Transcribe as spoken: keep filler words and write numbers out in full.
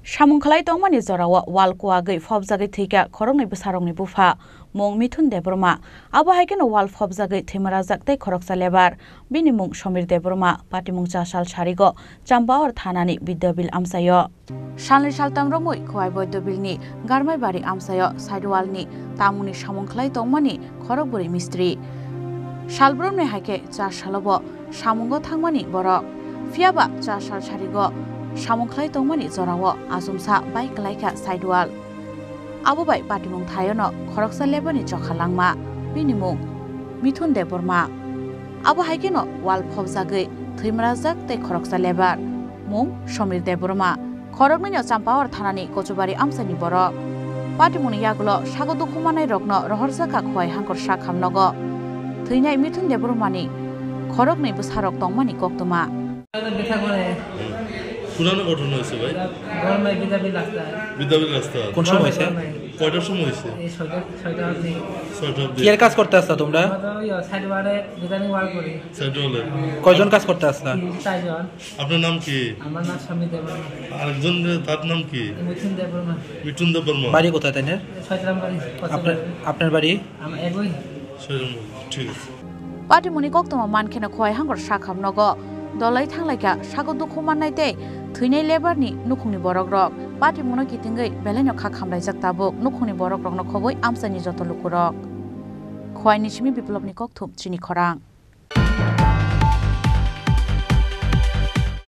Samung khlai tongmani jorao wal kuagwi phobjagwi thwikha khoroknwi bwsarokni bupha, mung Mithun Debbarma. Abo hai kheno wal phobjagwi thwima rajak tei khoroksa lebar, bini mung Somir Debbarma, patimung cha sal sarigo Champawar thanani Bidyabil amchaio. Salnwi saltam romwi Khowai Boidobilni Garmaibari amchaio side wall ni tamungni samung khlai tongmani khorok bwrwi mistri. Salbrumni hai khe cha salobo samungo thangmani borok. Phiyaba cha sal sarigo samung khlai tongmani jorao achomsa bai kwlaikha side wall. Abo bai patimung thaiono khoroksa lebarni chokha langma, bini mung Mithun Debbarma. Abo hai kheno wal phobjagwi thwima rajak tei khoroksa lebar, mung Somir Debbarma. Khoroknwino Champawar thanani Kochubari amchaini borok. Patimungni yagulo sago dukhu mannairokno rohorjakha Khowai Hangkor Sakham nogo. Thwinai Mithun Debbarmani khoroknwi bwsarok tongmani koktwma. ব্যথা করে। হুম। পুরানো ঘটনা হয়েছে ভাই? ঘর নাই, বিদ্যাপীঠ রাস্তায়। বিদ্যাপীঠ রাস্তা। কোন সময় হয়েছে? ঘর নাই। কয়টার সময় হয়েছে? এই ছয়টা, ছয়টা অবধি। ছয়টা অবধি। কিয়ের কাজ করতে আসতা তোমরা? আমরা তো ওই সাইড ওয়ালে ডিজাইনিং ওয়াল করি। সাইড ওয়ালে। কয়জন কাজ করতে আসতা? তিন, চারজন। আপনার নাম কি? আমার নাম স্বামী দেববর্মা। আরেকজন যে, তার নাম কি? মিঠুন দেববর্মা। মিঠুন দেববর্মা। বাড়ি কোথায় তাদের? ছয়গ্রাম বাড়ি, আপনার, পশ্চিমগ্রামে। আপনার বাড়ি? আমার একই। ছয়গ্রাম বাড়ি, ঠিক আছে। Patimungni koktwma mankheno Khowai Hangkor Sakham nogo dolai thanglaikha sago dukhu mannai tei thwinai lebarni nukhungni borokrok. Patimungno kitingwi belaino kha khamlaijak tabuk nukhungni borokrokno khobwi amchaini joto lukurok. Khowai ni simi Biplobni kokthum chini khorang.